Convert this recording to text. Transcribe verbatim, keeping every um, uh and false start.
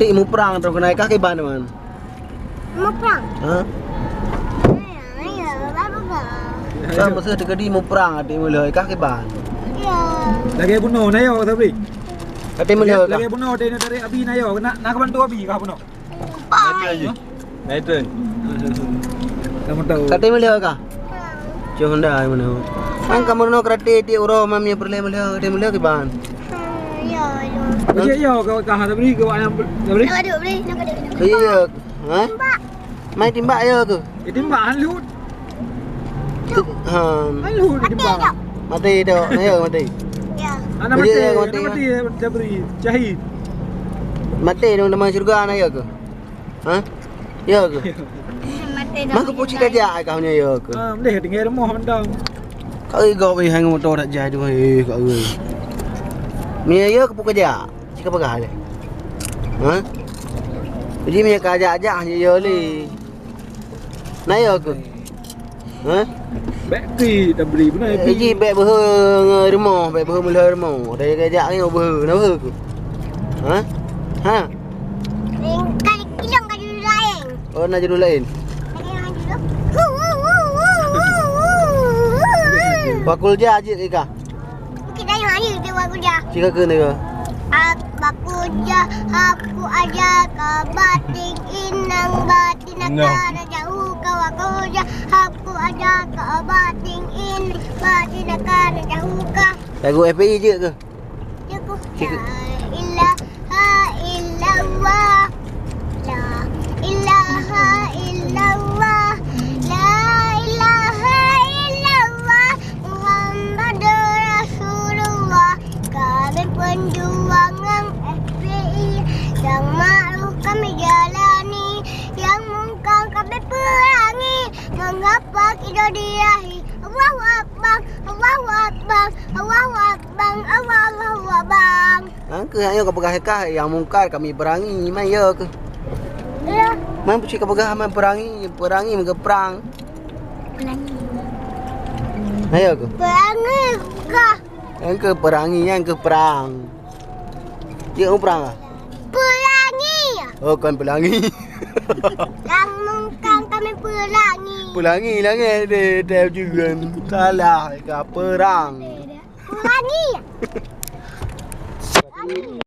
Tik muprang troh keunan kah kiban, Man? Muprang. Ha? Ayo, ayo, baru kah? Kan masa teukeudi muprang atik meulhö kah kiban? Iya. Lagèe bunoe na yo, Sabri. Atik meulhö kah? Lagèe bunoe, dari, dari abi na yo. Nak, nak bantu abi kah bunoe? Pai. Nathan. Kamu tahu. Katé meulhö kah? Cuh nda meulhö. Kan kamu no karate ti uroe mam nyang peureulèe meulhö, katé meulhö kiban. Ya, ya. Ojek ya, kau kah Sabri ke wak nyang Sabri? Nak duduk, boleh? Nak duduk. Iya. Ha? Mai timbak ya ke? Eh, timbak han lut. Tu, ha. Han lut timbak. Mati dah. Mati dah. Na ya mati. Ya. Anak mati, ya, mati, anak mati, ya, Sabri. Syahid. Mati dong dalam syurga na ya ke? Ha? Ya ke? Mati dah. Maka pucuk dah jak kau nya ya ke? Ha, boleh tinggal rumah mantong. Kau igop eh hang motor tak jadi eh kau. Ni ya ke pukul jak? Cika peugah lé. Ha? Jadi meunyoe ka jak-jak hana yo lé. Na yo keuh? Ha? Bèk ki tabri beuna. Eh, ji bèk beuhe ngon rumoh, bèk beuhe meulhö rumoh. Dari ka jak nyoe beuhe, na beuhe keuh? Ha? Ha? Ka kilong ka judul laén. Oh, na judul laén. Wakul ja jeuet ka. Bukit Dayuh Ayu di Bakuja. Cika keu ni ke? Ak Bakuja, aku aja ka bating inang batin. Nah. Akar jauh ka Bakuja, aku aja ka bating in batin akar jauh ka. Lagu F P I je ke? Cik. La ilaha illallah. La ilaha illallah. La ilaha illallah. Muhammadur Rasulullah. Kami perjuangan F P I yang makruh kami jalani, yang mungkar kami perangi. Mengapa kita dirahi? Allahu Akbar, Allahu Akbar, Allahu Akbar, Allahu Akbar. Nyan keuh nyoe ka peugah kah, yang mungkar kami perangi, man yo keuh. Iya. Man pucuk ka peugah, man perangi, perangi meuge prang. Perangi. Ayo keuh. Perangi kah? Nyan keuh perangi, nyan keuh prang. Jeuet muprang kah? Pelangi. Oh, kon pelangi. Yang mungkar kami pelangi. Pelangi langét deh, teujuan. Salah ka perang. Pelangi.